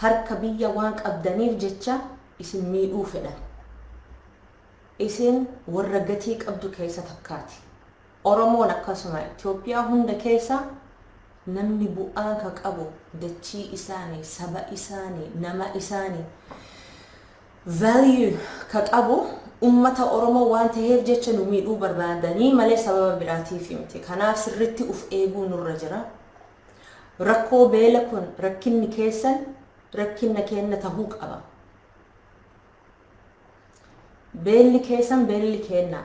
Harka biyya waan qabdaniif jecha isin miidhuu fedhan. Isin warra gatii qabdu keessa takkaati. Oromoon akkasuma Itoophiyaa hunda keessa namni bu'aa ka qabu dachii isaani, saba isaani, nama isaani value ka qabu ummata Oromoo waan taheef jecha nu miidhuu barbaadanii malee sababa biraatiif miti. Kanaaf sirritti uf eeguu nurra jira. Rakkoo beela kun rakkinni keessan rakkinna keenna tahuu qaba. Beelli keessan beelli keenna.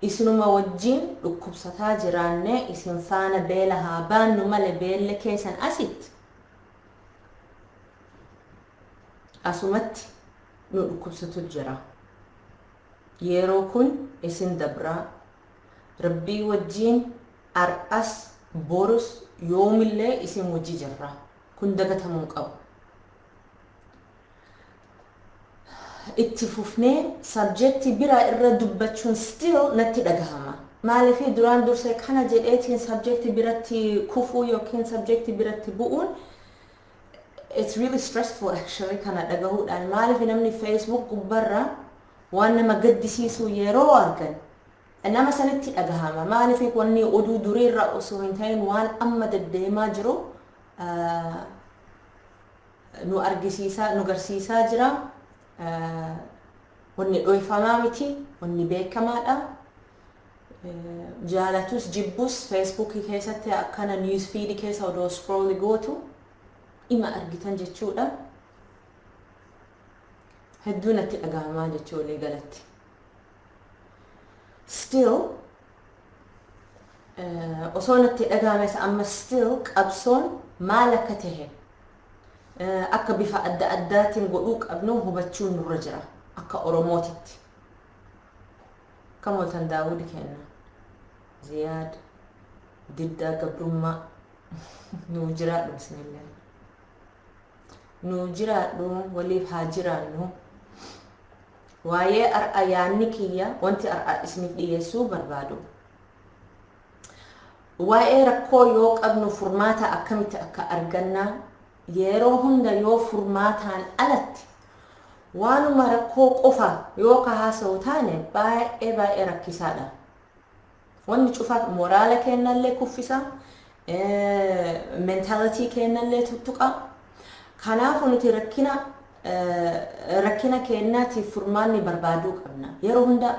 Isinuma wajjiin dhukkubsataa jiraannee isin faana beela haa baannu male beelle keessan asitti asumatti nu dhukkubsatu jira. Yeroo kun isin dabraa. Rabbii wajjiin ar'as borus yoomillee isin wajji jirra. Kun dagatamuu hin qabu. Itti fufnee subject biraa irra dubbachuun still natti dhagahama. Maaliif duraan dursee kana jedheetiin subject biratti kufuu yookiin subject biratti bu'uun, it's really stressful actually kana dhagahuudhaan. Maaliif namni Facebook gubbarra waan nama gaddisiisu yeroo argan nama sanitti dhagahama. Maaliif wanni oduu duriirra osoo hin ta'in waan amma deddeemaa jiru nu argisiisaa, nu garsiisaa jira. Wanni dhoyfamaa miti, wanni beekamaadha. Jaalatus jibbus Facebookii keessatti akkana news feed keessa odoo scroll gootu ima argitan jechuudha. Hedduu natti dhagahamaa jechuu walii galatti. Still osoo natti dhagahames amma still qabsoon maal akka tahe, akka bifa adda addaatiin godhuu qabnu hubachuun nurra jira akka Oromootitti. Kam ooltan Daawudi kenna. Ziyaad diddaa gabrummaa nuu jiraadhu isinillee. Nuu jiraadhu, waliif haa jiraannu. Waa'ee ar'a yaanni kiyya, wanti ar'a isiniif dhiyeessuu barbaadu, waa'ee rakkoo yoo qabnu furmaata akkamitti akka argannaa. Yeroo hunda yoo furmaataan alatti waanuma rakkoo qofa yoo ka haasa'u taane baay'ee baay'ee rakkisaadha. Wanni cufa moraala kennallee kuffisa, mentality kennallee tuttuqa. Kanaafuu nuti rakkina kennaatiif furmaanni barbaaduu qabna. Yeroo hunda,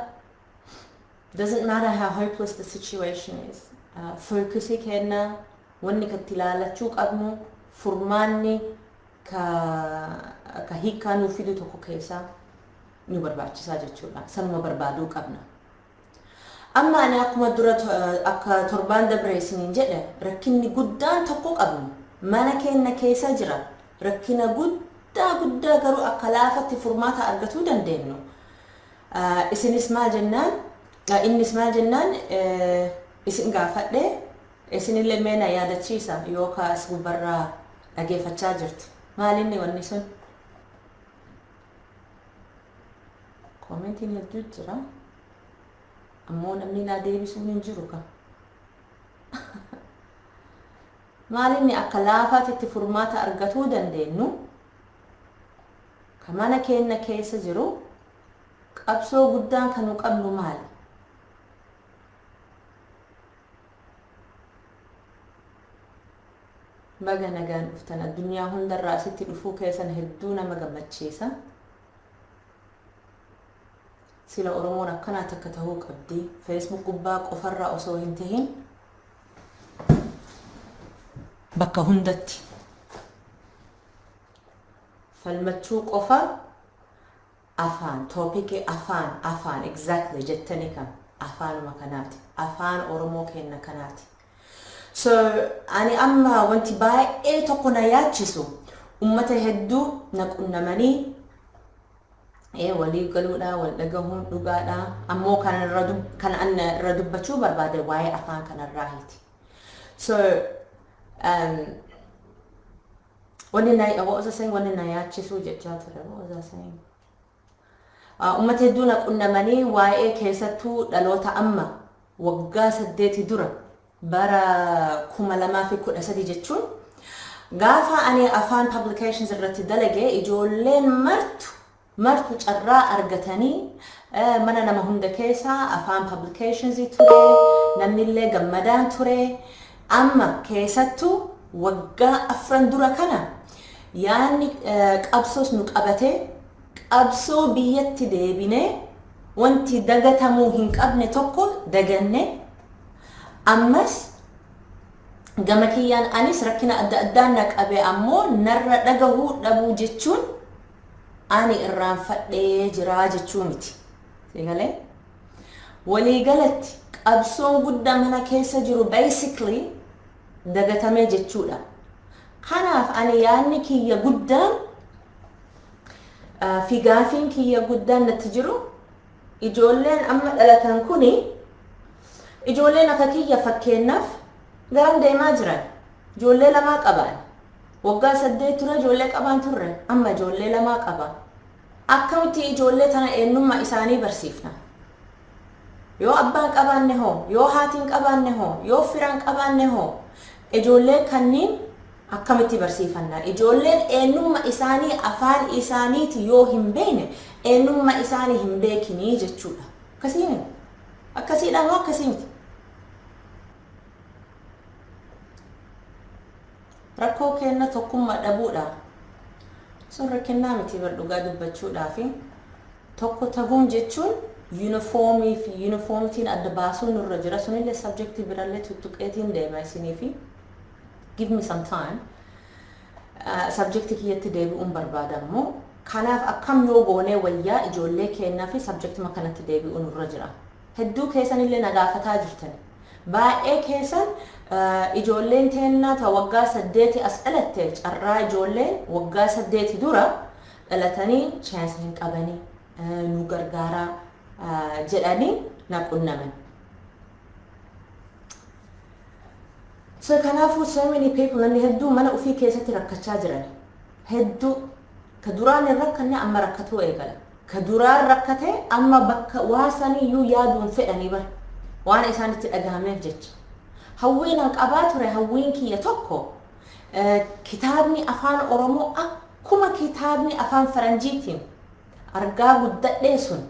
doesn't matter how hopeless the situation is. Focusii kenna wanni katti ilaalachuu qabnu furmaanni ka hiikkaa nuu fidu tokko keessaa nu barbaachisaa jechuudha. Sanuma barbaaduu qabna. Amma ani akkuma dura akka torbaan dabre isiniin jedhe, rakkinni guddaan tokko qabnu mana keenya keessa jira. Rakkina guddaa guddaa garuu akka laafatti furmaata argatuu dandeenyu. Isinis maal jennaan, innis maal jennaan isin gaafadhe, isinillee mee na yaadachiisa yookaan as gubbarraa dhageeffachaa jirtu. Maalinni wanni sun? Commentiin hedduu jira. Ammoo namni naa deebisuun hin jiru ka. Maalinni akka laafaatitti furmaata argatuu dandeenyu ka mana keenya keessa jiru, qabsoo guddaan kan nu qabnu maali? Baga nagaan dhuftan. Addunyaa hundarraa asitti dhufuu keessan hedduu nama gammachiisa. Sila Oromoon akkanaa takka tahuu qabdi. Facebook gubbaa qofarraa osoo hin tahin bakka hundatti. Falmachuu qofa afaan topicii afaan afaan exactly jettanii kam afaanuma kanaati, afaan Oromoo kenna kanaati. So ani amma wanti baay'ee tokko na yaachisu, ummata hedduu na qunnamanii walii galuudha, wal dhagahuun dhugaadha, ammoo kan an irra dubbachuu barbaade waa'ee afaan kanarraahiti. So wanni na, what was I saying? Wanni na yaachisuu jechaa ture. What was I saying? Ummata hedduu na qunnamanii waa'ee keessattuu dhaloota amma waggaa 8 dura, bara 2013 jechuun, Gaafa ani Afaan Publications irratti dalage, ijoolleen martu martu carraa argatanii, mana nama hunda keessaa Afaan Publications ture, namnillee gammadaan ture. Amma keessattuu waggaa 4 dura kana yaanni qabsoos nu qabatee, qabsoo biyyatti deebinee, wanti dagatamuu hin qabne tokko daganne. Ammas gama kiyyaan anis rakkina adda addaan na qabe, ammoo narra dhagahuu dhabuu jechuun ani irraanfadhee jiraa jechuu miti. Sigalee? Waliigalatti qabsoon guddaa mana keessa jiru basically dagatamee jechuudha. Kanaaf ani yaadni kiyya guddaan fi gaafiin kiyya guddaan natti jiru, ijoolleen amma dhalatan kuni, ijoolleen akka kiyya fakkeenyaaf garam deemaa jiran? Ijoollee lamaa qaban. Waggaa 8 ture ijoollee qabaan turre, amma ijoollee lamaa qaba. Akkamitti ijoollee tana eenyummaa isaanii barsiifna? Yoo abbaan qabaanne hoo? Yoo haatiin qabaanne hoo? Yoo firaan qabaanne hoo? Ijoollee kanniin akkamitti barsiifanna? Ijoolleen eenyummaa isaanii afaan isaaniiti yoo hin beekne, eenyummaa isaanii hin beekinii jechuudha. Akkasii miti? Akkasiidha moo akkasii miti? Rakkoo kenna tokkummaa dhabuudha. Sun rakkinnaa miti bar, dhugaa dubbachuudhaafi. Tokko tahuun jechuun uniformii fi uniformitiin adda baasuun nurra jira. Sunillee subjectii birallee tuttuqeetiin deema isinii fi give me some time. Subjectii kiyyatti deebi'uun barbaada immoo. Kanaaf akkam yoo goonee wayyaa ijoollee keenyaa fi subjectuma kanatti deebi'uun nurra jira. Hedduu keessanillee na gaafataa jirtan. Baay'ee keessan ijoolleen teennaa ta waggaa 8 as dhalatte, carraa ijoolleen waggaa 8 dura dhalatanii chance hin qabanii, nu gargaaraa jedhanii na qunnaman. So kanaafuu so many people, namni hedduu mana ofii keessatti rakkachaa jiran. Hedduu ka duraan hin rakkanne amma rakkatuu eegala. Ka duraan rakkate amma bakka waa saniyyuu yaaduun fedhanii bara. Waan isaan itti dhagahameef jecha. Hawwiin an qabaa ture, hawwiin kiyya tokko, kitaabni Afaan Oromoo akkuma kitaabni afaan Faranjiitiin argaa guddadhee sun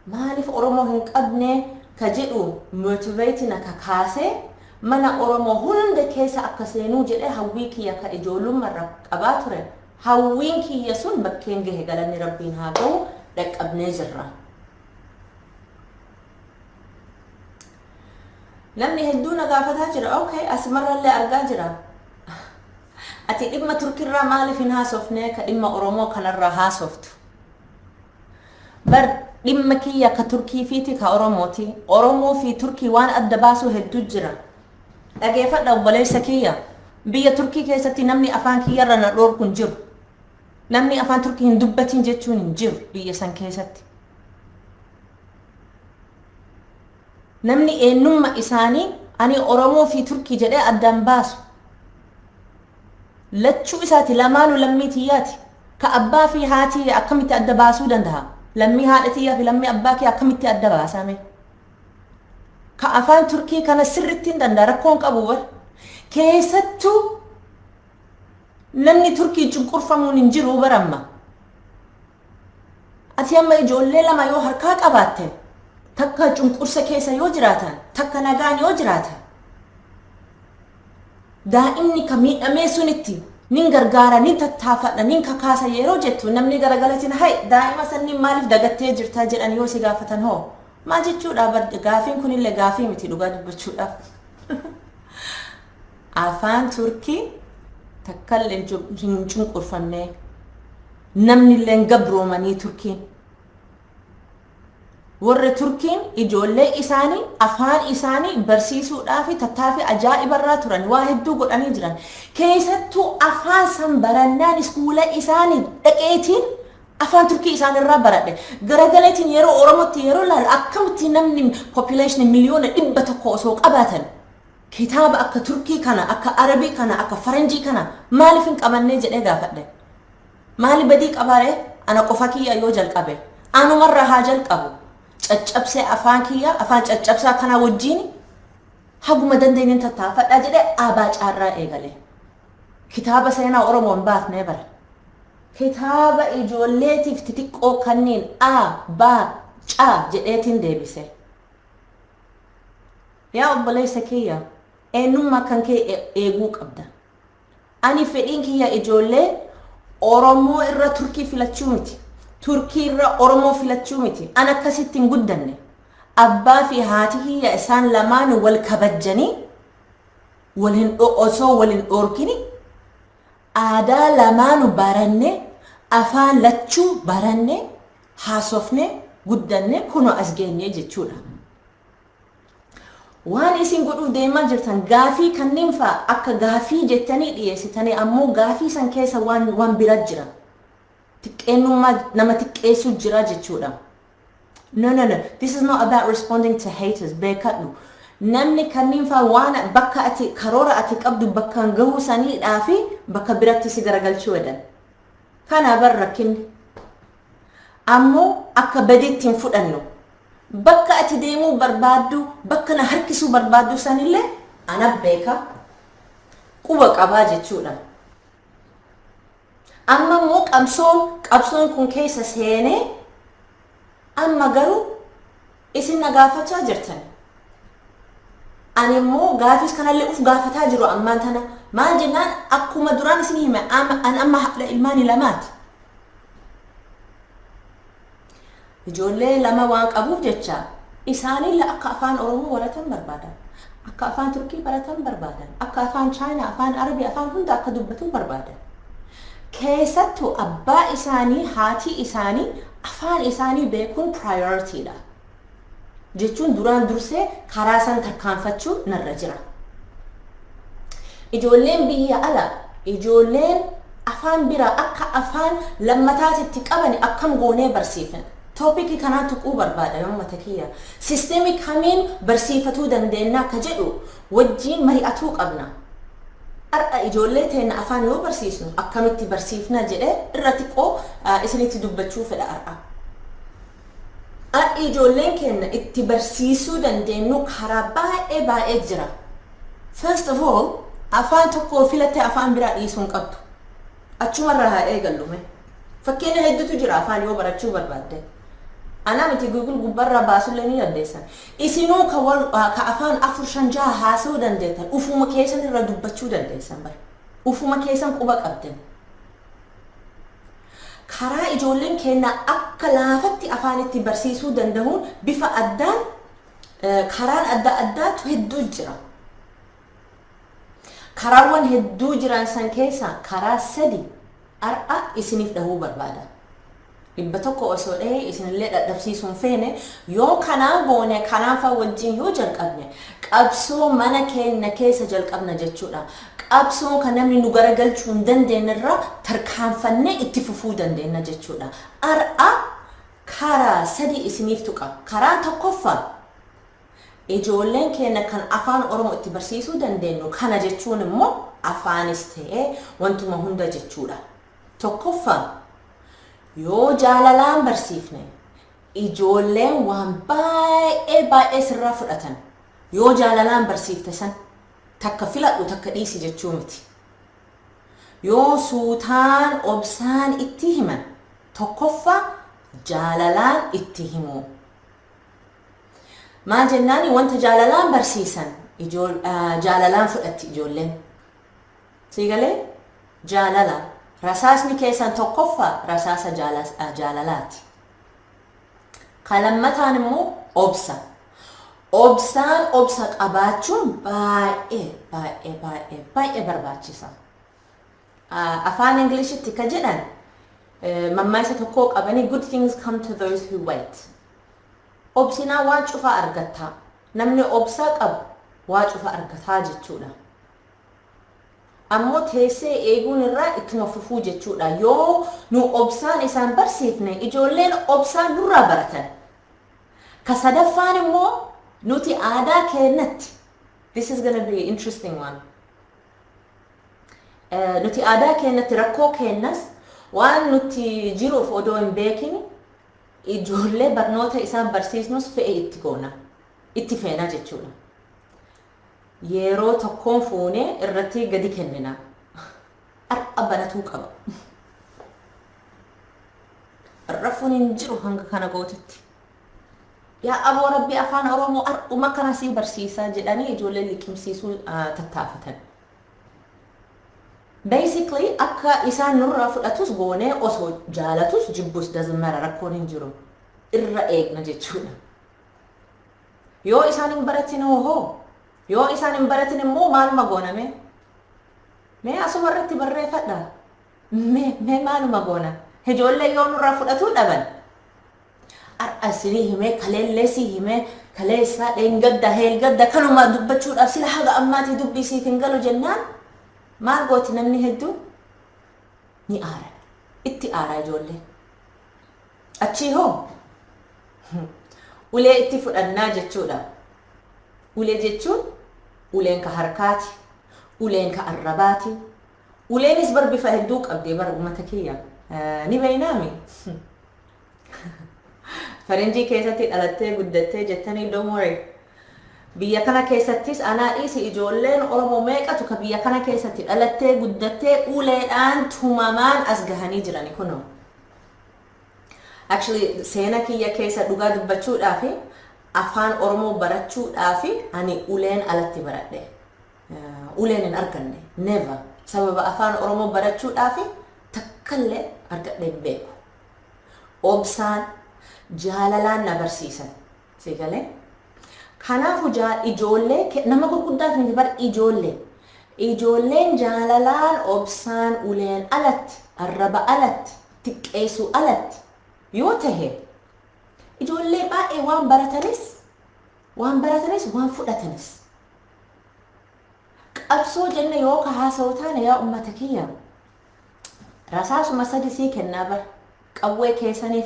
maaliif Oromoo hin qabne ka jedhu motivate na kakaasee, mana Oromoo hunda keessa akka seenuu jedhee hawwii kiyya ka ijoollummarra qabaa ture. Hawwiin kiyya sun bakkeen gahe, galanni Rabbiin haa ga'u, dhaqqabnee jirra. Namni hedduu na gaafataa jira. Okay, asumarrallee argaa jira. Ati dhimma Turkirraa maaliif hin haasofne, ka dhimma Oromoo kanarraa haasoftu? Bar dhimma kiyya ka Turkii fiiti ka Oromooti. Oromoo fi Turkii waan adda baasuu hedduu jira. Dhageeffadha, obboleessa kiyya. Biyya Turkii keessatti namni afaan kiyyarra na dhoorku hin jiru. Namni afaan Turkii hin dubbatin jechuun hin jiru biyya san keessatti. Namni eenyummaa isaanii ani Oromoo fi Turkii jedhee addaan baasu. Lachuu isaati, lamaanuu lammii tiyyaati. Ka abbaa fi haatii akkamitti adda baasuu danda'a? Lammii haadha tiyyaa fi lammii abbaa kee akkamitti adda baasame? Ka afaan Turkii kana sirriitti hin danda'a, rakkoon qabu bar. Keessattuu namni Turkii cunqurfamuun hin jiru bar amma. Ati amma ijoollee lama yoo harkaa qabaatte, takka cunqursa keessa yoo jiraatan, takka nagaan yoo jiraatan, daa'imni ka miidhamee sunitti nin gargaara, nin tattaafadha, nin kakaasa yeroo jettu, namni garagalatiin "Hay, daa'ima sanniin maaliif dagattee jirtaa?" jedhan yoo si gaafatan hoo maal jechuudha? Bar gaafiin kunillee gaafii miti, dhugaa dubbachuudhaaf. Afaan Turkii takkallee hin cunqurfamne, namni illee gabroomanii. Turkiin, warri Turkiin ijoollee isaanii afaan isaanii barsiisuudhaaf tattaaffii ajaa'ibarraa turan, waa hedduu godhanii jiran. Keessattuu afaan san barannaan iskuula isaanii dhaqeetiin afaan Turkii isaanirraa baradhe. Garagaleetiin yeroo Oromootti yeroo laalu, akkamitti namni population 100 miliyoona osoo qabaatan kitaaba akka Turkii kana, akka Arabii kana, akka Faranjii kana maaliif hin qabannee jedhee gaafadhe. Maali badii qabaaree ana qofa kiyya yoo jalqabe? Anumarraa haa jalqabu. Caccabsee afaan kiyya, afaan caccabsaa kana wajjin haguma dandeenyeen tattaafadhaa jedhee abaa caarraa eegale. Kitaaba seenaa Oromoo hin baafnee bara. Kitaaba ijoolleetiif xixiqqoo kanneen A, B, C jedheetiin deebise. Yaa obboleessa kiyya, eenyummaa kan kee eeguu qabda. Ani fedhiin kiyya ijoollee Oromoo irra Turkii filachuu miti. Turkii irra Oromoo filachuu miti. An akkasitti hin guddanne. Abbaa fi haati kiyya isaan lamaan wal kabajjanii, wal hin osoo wal hin dhoorkini, aadaa lamaanu baranne, afaan lachuu baranne, haasofne, guddanne, kunoo as geenye jechuudha. Waan isin godhuuf deemaa jirtan, gaafii kanneen fa'a akka gaafii jettanii dhiyeessitanii, ammoo gaafii san keessa waan bira jira. Xiqqeennummaa nama xiqqeessu jira jechuudha. No, no, no. This is not about responding to haters. Beekadhu. Namni kanneen fa'a waan bakka ati karoora ati qabdu bakkaan gahuu saniidhaa fi bakka biratti si garagalchuu jedhan. Kana bar rakkinni. Ammoo akka badiitti hin fudhannu. Bakka ati deemuu barbaaddu, bakka na harkisuu barbaaddu sanillee ana beeka. Quba qabaa jechuudha. Amma immoo qabsoon kun keessa seenee, amma garuu isin na gaafachaa jirtan. Ani immoo gaafis kanallee uf gaafataa jiru ammaan tana. Maal jennaan, akkuma duraan isin hime, an amma haadha ilmaanii lamaati. Ijoollee lama waan qabuuf jecha isaanillee akka afaan Oromoo baratan barbaadan. Akka afaan Turkii baratan barbaadan. Akka afaan Chaayinaa, afaan Arabii, afaan hunda akka dubbatu barbaadan. Keessattuu abbaa isaanii, haatii isaanii afaan isaanii beekuun priority dha. Jechuun duraan dursee karaa san tarkaanfachuu narra jira. Ijoolleen biyya ala, ijoolleen afaan biraa akka afaan lammataatitti qaban akkam goonee barsiifna? Topicii kanaan tuquu barbaada uummata kiyya. Systemii kamiin barsiifatuu dandeenya akka jedhu wajjiin mari'atuu qabna. Har'a ijoollee teenya afaan yoo barsiisnu akkamitti barsiifna jedhee irra xiqqoo isinitti dubbachuu fedha har'a. Har'a ijoolleen keenya itti barsiisuu dandeenyu karaa baay'ee baay'ee jira. First of all, afaan tokko filattee afaan biraa dhiisuu hin qabdu. Achumarraa haa eegallume. Fakkeenya hedduutu jira afaan yoo barachuu barbaadde. Anaa miti, Google gubbarraa baasullee ni dandeessan. Isinuu ka afaan afur, shan, jaha haasa'uu dandeettan, ufuma keessan irra dubbachuu dandeessan bara. Ufuma keessan quba qabdan. Karaa ijoolleen keenya akka laafatti afaan itti barsiisuu danda'uun bifa addaan karaan adda addaatu hedduu jira. Karaawwan hedduu jiran san keessaa karaa sadi har'a isiniif dhahuu barbaada. 100 osoo dhahee isinillee dhadhabsiisuun feene, yoo kanaa goone, kanaafaa wajjin yoo jalqabne, qabsoo mana keenya keessa jalqabna jechuudha. Qabsoo kan namni nu garagalchuu hin dandeenye irraa tarkaanfannee itti fufuu dandeenya jechuudha. Har'a karaa sadi isiniif tuqa. Karaan tokkoffaa, ijoolleen keenya kan afaan Oromoo itti barsiisuu dandeenyu, kana jechuun immoo afaanis ta'ee wantuma hunda jechuudha. Tokkoffaa, yoo jaalalaan barsiifne ijoolleen waan baay'ee baay'ee sirraa fudhatan. Yoo jaalalaan barsiifte san, takka filadhu takka dhiisi jechuu miti. Yoo suutaan obsaan itti himan, tokkoffaa jaalalaan itti himu. Maal jennaani, wanta jaalalaan barsiisan jaalalaan fudhatti ijoolleen. Siigalee jaalala rasaasni keessan tokkoffaa rasaasa jaalalaati. Ka lammataan immoo obsa. Obsaan obsa qabaachuun baay'ee baay'ee baay'ee baay'ee barbaachisa. Afaan Ingiliishitti ka jedhan mammaaksa tokkoo qabanii, "Good things come to those who wait." Obsinaa waan cufaa argattaa. Namni obsaa qabu waa cufa argataa jechuudha. Ammoo teessee eeguun irraa ittuma fufuu jechuudha. Yoo nu obsaan isaan barsiifne, ijoolleen obsaan nurraa baratan. Ka sadaffaan immoo nuti aadaa keenyatti, this is gonna be interesting one. Nuti aadaa keenyatti rakkoo keenyas waan nuti jiruuf odoo hin beekin, ijoollee barnoota isaan barsiisnus fe'e itti goona. Itti feena jechuudha. Yeroo tokkoon fuunee irratti gadi kennina. Har'a baratuu qaba. Rafuun hin jiru hanga kana gootutti. Yaa aboo, Rabbi afaan Oromoo har'uma kana sii barsiisaa jedhanii ijoollee liqimsiisuu tattaafatan. Basically, akka isaan nurraa fudhatus goonee, osoo jaalatus jibbus, doesn't matter, rakkoon hin jiru. Irra eegna jechuudha. Yoo isaan hin baratin hoo, yoo isaan hin baratin immoo maaluma gooname? Mee asuma irratti barreeffadha. Mee maaluma goona? Ijoollee yoo nurraa fudhatuu dhaban. Har'a sinii himee, kaleellee sii himee, kaleessaa, dheengadda, heelgadda kanuma dubbachuudhaaf sila haga ammaatii dubbii siif hin galu jennaan, maal gooti? Namni hedduu ni aara. Itti aara ijoollee. Achii hoo ulee itti fudhannaa jechuudha. Ulee jechuun uleen ka harkaati, uleen ka arrabaati. Uleenis bar bifa hedduu qabdee bara, uummata kiyya. Ni beeynaami. Faranjii keessatti dhalattee guddattee jettanii, don't worry. Biyya kana keessattis anaa dhiisi, ijoolleen Oromoo meeqatu ka biyya kana keessatti dhalattee guddattee uleedhaan tumamaan as gahanii jirani kunoo. Actually, seena kiyya keessa dhugaa dubbachuudhaaf, afaan Oromoo barachuudhaaf ani uleen alatti baradhe. Uleen hin arganne. Never. Sababa afaan Oromoo barachuudhaaf takkallee argadhe hin beeku. Obsaan, jaalalaan na barsiisan. Si galee? Kanaafuu ijoollee, nama gurguddaaf miti bar ijoollee. Ijoolleen jaalalaan, obsaan, uleen alatti, arraba alatti, xiqqeessuu alatti yoo tahe, ijoollee baay'ee waan baratanis waan fudhatanis. Qabsoo jenne yoo ka haasa'u taane, yaa ummata kiyya, rasaasuma sadi sii kennaa bar qawwee keessaniif.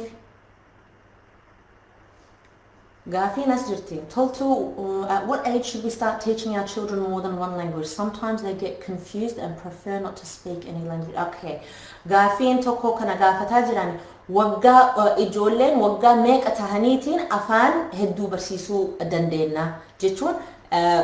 Gaafiin as jirti. Toltu, at what age should we start teaching our children more than one language? Sometimes they get confused and prefer not to speak any language. Okay. Gaafiin tokko kana gaafataa jiran, waggaa ijoolleen waggaa meeqa tahaniitiin afaan hedduu barsiisuu dandeenya jechuun,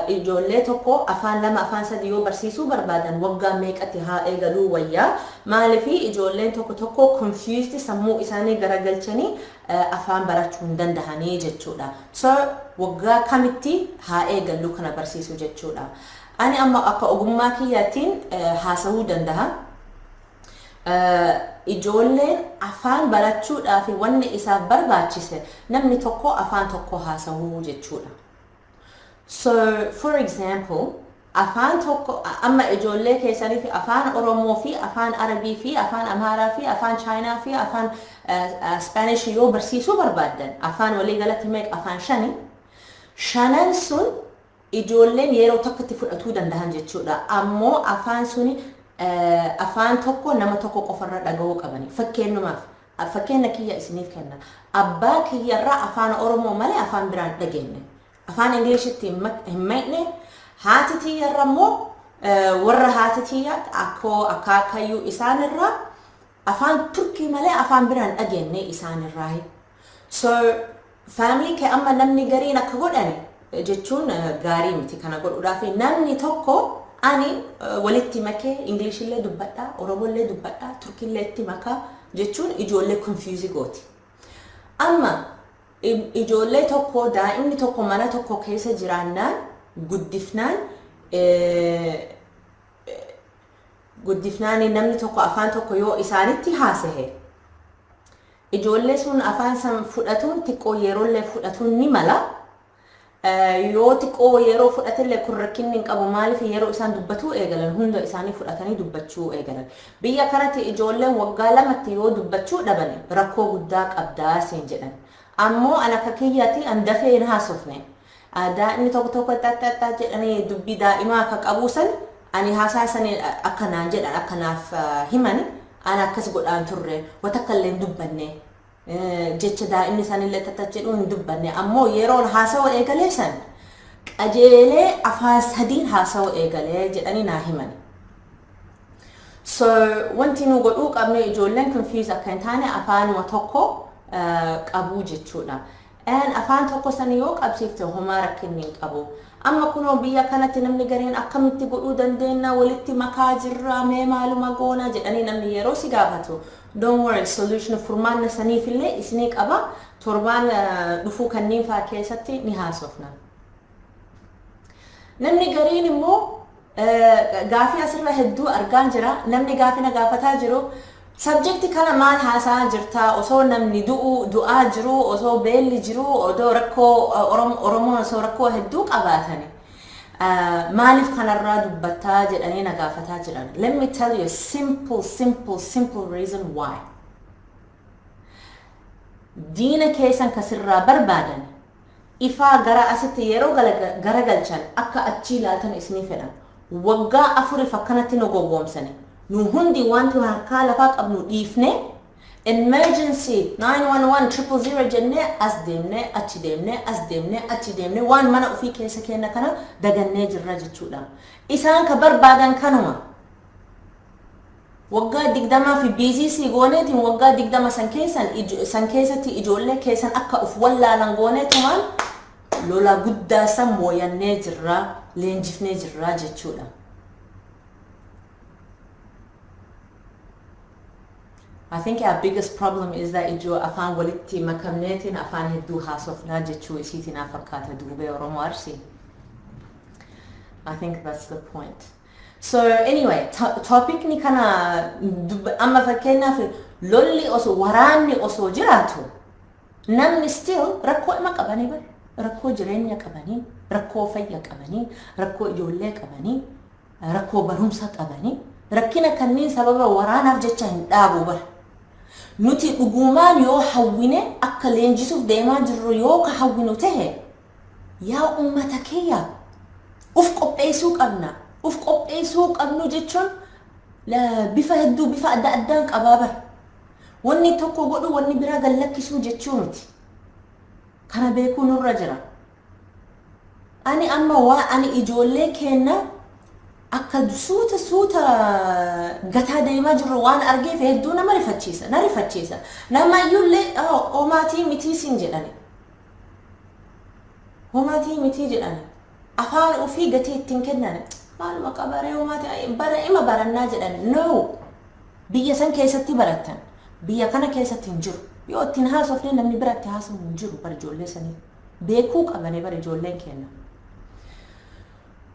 ijoollee tokko afaan lama, afaan sadi yoo barsiisuu barbaadan, waggaa meeqatti haa eegaluu wayyaa? Maaliifi ijoolleen tokko tokko confused, sammuu isaanii garagalchanii afaan barachuu hin dandahanii jechuudha. So waggaa kamitti haa eegallu kana barsiisuu jechuudha. Ani amma akka ogummaa kiyyaatiin haasa'uu danda'a. Ijoolleen afaan barachuudhaaf wanni isaaf barbaachise namni tokko afaan tokko haasa'uu jechuudha. So, for example, afaan tokko amma ijoollee keessanii fi afaan Oromoo fi afaan Arabii fi afaan Amaaraa fi afaan Chaayinaa fi afaan Spanish yoo barsiisuu barbaaddan, afaan walii galatti meeqa? Afaan shani. Shanan sun ijoolleen yeroo tokkotti fudhatuu danda'an jechuudha. Ammoo afaan suni afaan tokko nama tokko qofarra dhaga'uu qabani. Fakkeenyumaaf, fakkeenya kiyya isiniif kenna. Abbaa kiyyarraa afaan Oromoo malee afaan biraan dhageenye. Afaan Ingiliishitti hin maqne. Haati tiyyarra immoo, warra haati tiyya, akkoo, akaakayyuu isaanirraa afaan Turkii malee afaan biraan dhageenye isaanirraa. So family kee amma namni gariin akka godhani jechuun gaarii miti. Kana godhuudhaaf namni tokko ani walitti makee Ingilishillee dubbadhaa, Oromollee dubbadhaa, Turkillee itti makaa jechuun ijoollee confuse gooti. Amma ijoollee tokko, daa'imni tokko mana tokko keessa jiraannaan, guddifnaan, namni tokko afaan tokko yoo isaanitti haasahe, ijoollee sun afaan san fudhatuun xiqqoo yeroollee fudhatuun ni mala. Yoo xiqqoo yeroo fudhatellee kun rakkinni hin qabu. Maaliif? Yeroo isaan dubbatuu eegalan hunda isaanii fudhatanii dubbachuu eegalan. Biyya kanatti ijoolleen waggaa 2tti yoo dubbachuu dhaban rakkoo guddaa qabdaa siin jedhan. Ammoo an akka kiyyaatti an dafee hin haasofne. Daa'imni tokko tokko xaxxaxxa jedhanii dubbii daa'imaa akka qabuu san, ani haasaa sanii akkanaan jedhan, akkanaaf himan, ani akkas godhaan turre, wanta illee hin dubbanne. Jecha daa'imni isaanillee xaxxa jedhu hin dubbanne. Ammoo yeroon haasawa eegalee san qajeelee afaan sadiin haasawa eegalee jedhanii naa himan. So wanti nu godhuu qabne, ijoolleen confuse akka hin taane, afaanuma tokko qabuu jechuudha. And afaan tokko san yoo qabsiifte homaa rakkinni hin qabu. Amma kunoo biyya kanatti namni gareen akkamitti godhuu dandeenya, walitti makaa jirra, mee maaluma goona jedhanii namni yeroo si gaafatu, don't worry, solution, furmaanna saniifillee isinii qaba. Torbaan dhufuu kanneen faa keessatti ni haasofna. Namni gariin immoo gaafii asirra hedduu argaan jira. Namni gaafii na gaafataa jiru, subject kana maal haasaa jirtaa, osoo namni du'u du'aa jiru, osoo beelli jiru, odoo rakkoo Oromoon osoo rakkoo hedduu qabaatani, maaliif kanarraa dubbattaa jedhanii na gaafataa jiran. Let me tell you a simple, simple, simple reason why. Diina keessan kasirraa barbaadan ifaa gara asitti yeroo garagalchan akka achii ilaaltan isinii fedhan. Waggaa 4f akkanatti nu gowwoomsani. Nu hundi wanti harkaa lafaa qabnu dhiifne, emergency 911 000 jennee, as deemnee, achi deemnee, as deemnee, achi deemnee, waan mana ofii keessa kenna kana dagannee jirra jechuudha. Isaan ka barbaadan kanuma. Waggaa 20 fi busy si gooneetiin, waggaa 20 san keessan san keessatti ijoollee keessan akka uf wallaalan gooneetumaan lola guddaa san mooyannee jirra, leenjifnee jirra jechuudha. I think our biggest problem is that ijoo afaan walitti makamneetiin afaan hedduu haasofnaa jechuu isiitiin fakkaata, duubee Oromoo Arsii. I think that's the point. So anyway, topicni kana amma fakkeenyaaf lolli osoo, waraanni osoo jiraatu, namni still rakkoo ima qabanii bar, rakkoo jireenya qabanii, rakkoo fayya qabanii, rakkoo ijoollee qabanii, rakkoo barumsa qabanii, rakkina kanneen sababa waraanaaf jecha hin dhaabu bar. Nuti dhugumaan yoo hawwine, akka leenjisuuf deemaa jirru yoo ka hawwinu tahe, yaa ummata kiyya, uf qopheessuu qabna. Uf qopheessuu qabnu jechuun bifa hedduu, bifa adda addaan qabaa bar. Wanni tokko godhu wanni biraa gallakkisuu jechuu miti. Kana beekuu nurra jira. Ani amma waa ani ijoollee keenna akka suuta suuta gataa deemaa jirru waan argeef hedduu nama rifachiisa, na rifachiisa. Nama iyyuullee homaatii mitii siin jedhani. Homaatii mitii jedhani. Afaan ofii gatii ittiin kennan, maaluma qabaree, homaatii bara ima barannaa jedhan. No, biyya san keessatti barattan, biyya kana keessatti hin jiru. Yoo ittiin haasofne namni biratti haasawu hin jiru bara ijoollee sanii. Beekuu qabanii bara ijoolleen kenna.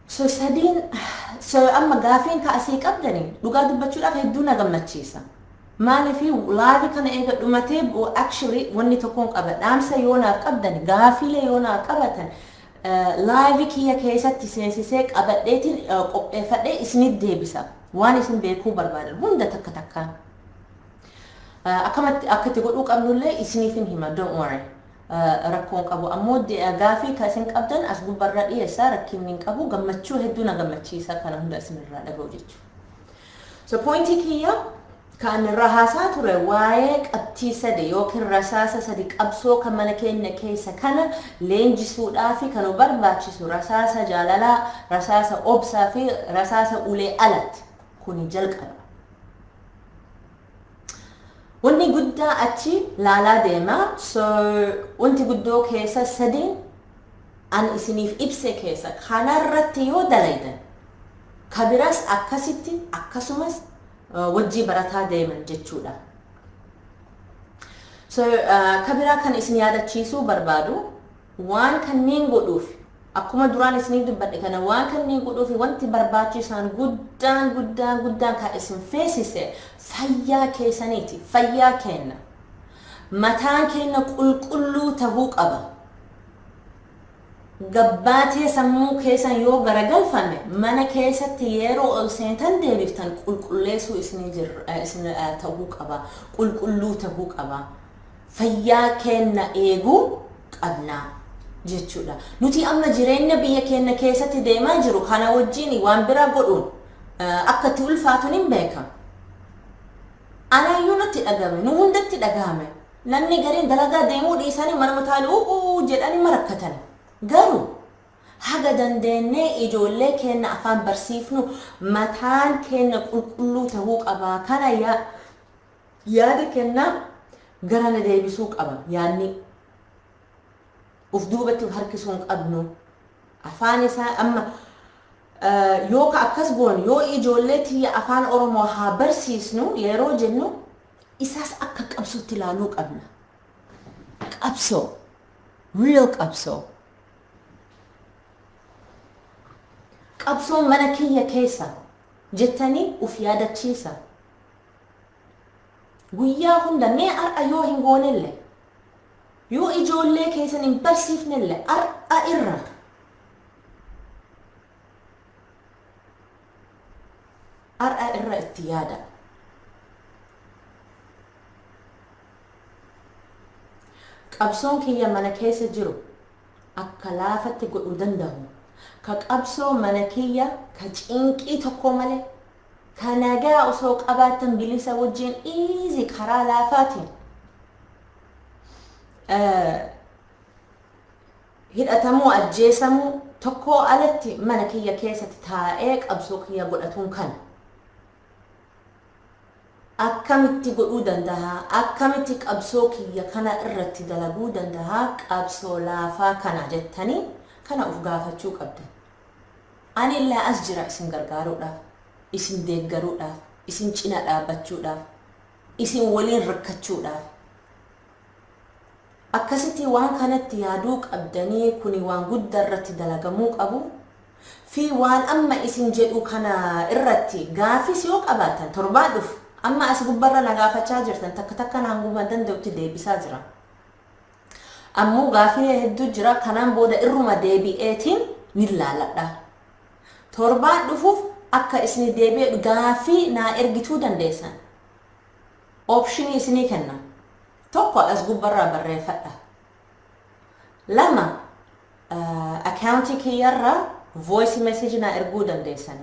So sadiin, so amma gaafiin kaasii qabdani dhugaa dubbachuudhaaf hedduu na gammachiisa. Maaliif live kana eega dhumatee, actually wanni tokkoon qaba, dhaamsa yoo naaf qabdan, gaafiilee yoo naaf qabatan, live kiyya keessatti seensisee qabadheetiin qopheeffadhee isinit deebisa, waan isin beekuu barbaadan hunda takka takkaan. Akkamatti akka itti godhuu qabnullee isiniif hin hima, don't worry. Rakkoon qabu ammoo gaafii kan isin qabdan as gubbarra dhiyeessaa, rakkinni hin qabu, gammachuu hedduu na gammachiisa kana hunda isinirraa dhaga'u jechuudha. So pointii kiyya kan irra haasaa ture waa'ee qabxii sadi yookiin rasaasa sadi, qabsoo kan mana keenya keessa kana leenjisuudhaaf kan nu barbaachisu rasaasa jaalalaa, rasaasa obsaa fi rasaasa ulee alatti kuni jalqaba. Wanni guddaa achi laalaa deema. So wanti guddoo keessa sadiin an isiniif ibse keessa kanarratti yoo dalaydan, kabiras akkasitti akkasumas wajjii barataa deeman jechuudha. So kabiraa kan isin yaadachiisuu barbaadu, waan kanneen godhuuf, akkuma duraan isiniif dubbadhe kana, waan kanneen godhuuf wanti barbaachisaan guddaan guddaan guddaan kan isin feesise fayyaa keessaniiti, fayyaa kenna. Mataan keenya qulqulluu tahuu qaba. Gabbaatee sammuu keessan yoo garagalfame, mana keessatti yeroo ol seentan deebiftan qulqulleessuu isin ta'uu qaba. Qulqulluu ta'uu qaba. Fayyaa keenya eeguu qabna jechuudha. Nuti amma jireenya biyya keenya keessatti deemaa jiru kana wajjin waan biraa godhuun akka itti ulfaatuun hin beekama. Anaayyuu natti dhagame, nu hundatti dhagahame. Namni gariin dalagaa deemuu dhiisanii manuma taa'anii u'uu jedhanii marakkatan. Garuu haga dandeenyee ijoollee keenya afaan barsiifnu, mataan keenya qulqulluu ta'uu qaba. Kana yaada kennaa gara na deebisuu qaba yaadni. Uf duubatti harkisuu hin qabnu. Afaan isaa amma yoo ka akkas goonu, yoo ijoollee tiyya afaan Oromoo haa barsiisnu yeroo jennu, isaas akka qabsootti ilaaluu qabna. Qabsoo, real qabsoo. Qabsoon mana kiyya keessa jettanii uf yaadachiisa. Guyyaa hunda mee har'a yoo hin goonelle, yoo ijoollee keessan hin barsiifnelle, har'a irra har'a irra itti yaada. Qabsoon kiyya mana keessa jiru akka laafatti godhuu danda'u, ka qabsoo mana kiyya ka cinqii tokko malee, ka nagaa osoo qabaattan bilisa wajjin easy karaa laafaatiin hidhatamuu, ajjeesamuu tokkoo alatti mana kiyya keessatti taa'ee qabsoo kiyya godhatuun kana. Akkamitti godhuu danda'a? Akkamitti qabsoo kiyya kana irratti dalaguu danda'a? Qabsoo laafaa kana jettanii kana uf gaafachuu qabdan. Ani illee as jira isin gargaaruudhaaf, isin deeggaruudhaaf, isin cina dhaabbachuudhaaf, isin waliin rakkachuudhaaf. Akkasitti waan kanatti yaaduu qabdanii. Kuni waan guddaa irratti dalagamuu qabu fi waan amma isin jedhu kana irratti gaafis yoo qabaattan, torbaan dhufu amma as gubbarra na gaafachaa jirtan takka takka hanguma danda'utti deebisaa jira. Ammoo gaafilee hedduu jira, kanaan booda irruma deebi'eetiin ni laaladha. Torbaan dhufuuf akka isin deebi'e gaafii naa ergituu dandeessan. Option ii isinii kenna. Tokko, as gubbarraa barreeffadha. Lama, account ii kiyyarraa voice message naa erguu dandeessan.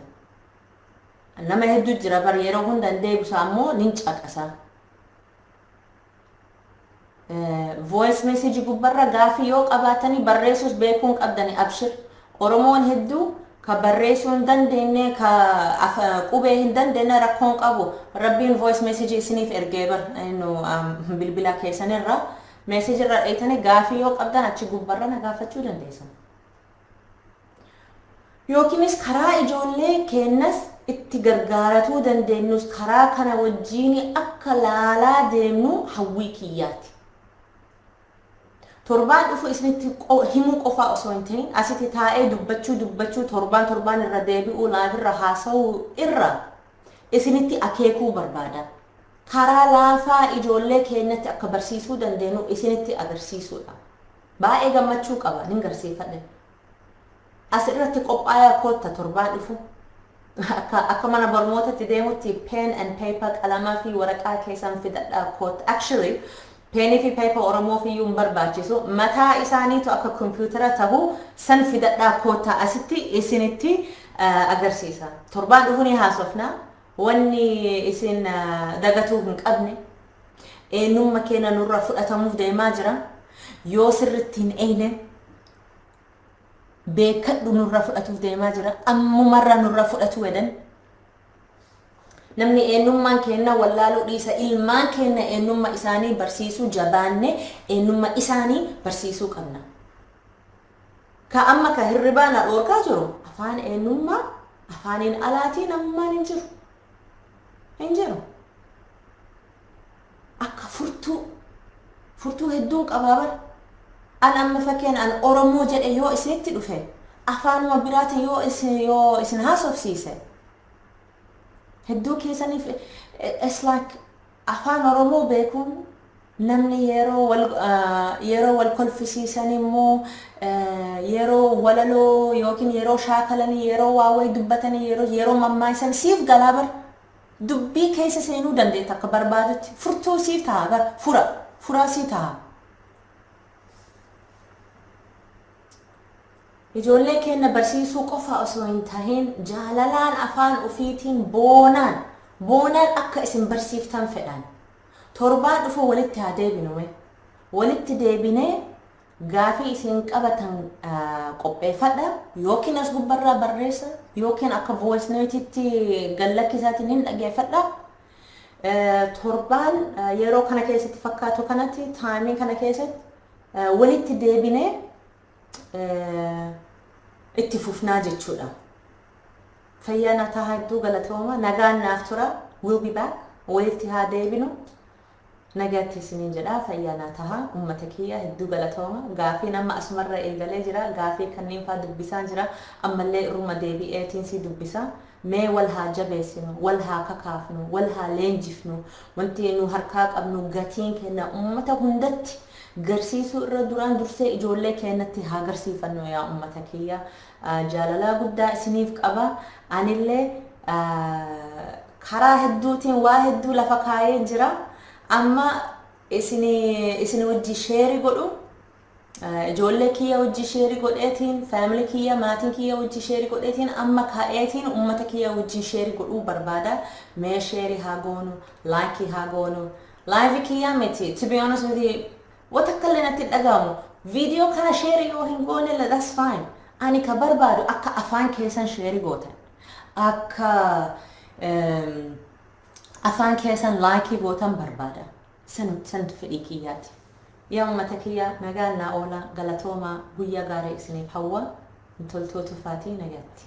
Nama hedduu jira bar, yeroo hunda hin deebisu, ammoo nin caqasa. Voice message gubbarra gaafii yoo qabaatanii, barreessuus beekuun qabdani, abshir. Oromoon hedduu ka barreessuu hin dandeenye, ka qubee hin dandeenye, rakkoon qabu. Rabbiin voice message isiniif ergee bar nu bilbila keessanirra message irra dheeytanii gaafii yoo qabdan achi gubbarra na gaafachuu dandeessan. Yookiinis karaa ijoollee keennas itti gargaaratuu dandeenyus karaa kana wajjiin akka laalaa deemnu hawwii kiyyaati. Torbaan dhufu isinitti himuu qofaa osoo hin ta'in, asitti taa'ee dubbachuu dubbachuu, torbaan torbaan irra deebi'uu, live irra haasa'uu irra isinitti akeekuu barbaada. Karaa laafaa ijoollee keenyatti akka barsiisuu dandeenyu isinitti agarsiisuudha. Baay'ee gammachuu qaba nin garsiifadhe. As irratti qophaayaa kootta torbaan dhufu. Akka mana barnootatti deemutti pen and paper, qalamaa fi waraqaa keessan fidadhaa kootta. Actually, pen ii fi paper Oromoof iyyuu hin barbaachisu. Mataa isaaniitu akka kompiitara tahu san fidadhaa kootta, asitti isinitti agarsiisa. Torbaan dhufu ni haasofna. Wanni isin dagatuu hin qabne, eenyummaa keenya nurra fudhatamuuf deemaa jira. Yoo sirritti hin eeyne, beekadhu, nurra fudhatuuf deemaa jira. Ammumarra nurra fudhatu wedhan. Namni eenyummaan keenya wallaaluu dhiisa, ilmaan keenya eenyummaa isaanii barsiisuu, jabaanne eenyummaa isaanii barsiisuu qabna. Ka amma ka hirribaa na dhoorkaa jiru afaan eenyummaa afaaniin alaatii namummaan hin jiru. Hin jiru. Akka furtuu furtuu hedduun qabaa bar. An amma fakkeen an Oromoo jedhe yoo isinitti dhufe, afaanuma biraatiin yoo isin haasofsiise, hedduu keessaniif it's like afaan Oromoo beekuun namni yeroo wal kolfisiisan immoo, yeroo walaloo yookiin yeroo shaakalanii, yeroo waa wayii dubbatanii, yeroo mammaayisan siif galaa bar. Dubbii keessa seenuu dandeetta akka barbaadutti, furtuu siif ta'a bar, furaa sii ta'a. Ijoollee keenya barsiisuu qofa osoo hin tahin, jaalalaan afaan ofiitiin boonaan boonaan akka isin barsiiftan fedhan. Torbaan dhufu walitti haa deebinume. Walitti deebinee gaafii isin qabatan qopheeffadha, yookiin as gubbarraa barreessa, yookiin akka voice note itti gallakkisaatiin hin dhageeffadha. Torbaan yeroo kana keessatti fakkaatu kanatti, time ii kana keessatti walitti deebinee Itti fufnaa jechuudha. Fayyaa naa tahaa, hedduu galatooma, nagaan naaf tura. We'll be back. Walitti haa deebinu. Nagaatti isiniin jedha, fayyaa naa tahaa, ummata kiyya, hedduu galatooma. Gaafii amma asumarra eegalee jira. Gaafii kanneen faa dubbisaa jira. Ammallee irruma deebi'eetiin si dubbisa. Mee wal haa jabeessinu, wal haa kakaafnu, wal haa leenjifnu. Wanti nu harkaa qabnu gatiin kenna ummata hundatti garsiisuu irra duraan dursee ijoollee keenyatti haa garsiifannu. Yaa ummata kiyya, jaalalaa guddaa isiniif qaba. Anillee karaa hedduutiin waa hedduu lafa kaayee jira. Amma isin wajji share godhu, ijoollee kiyya wajji share godheetiin, family kiyya, maatiin kiyya wajji share godheetiin, amma ka'eetiin ummata kiyya wajjin share godhuu barbaada. Mee share haa goonu, like haa goonu. Live kiyya miti, to be honest with you, wata akkallee natti dhagahamu. Viidiyoo kana share yoo hin goone, that's fine. Ani ka barbaadu akka afaan keessan share gootan, akka afaan keessan like gootan barbaada. Santu fedhii kiyyaati. Yaa ummata kiyya, nagaan naa oola, galatoomaa, guyyaa gaarii isiniif hawwa. Toltoo tufaatii, nagaatti.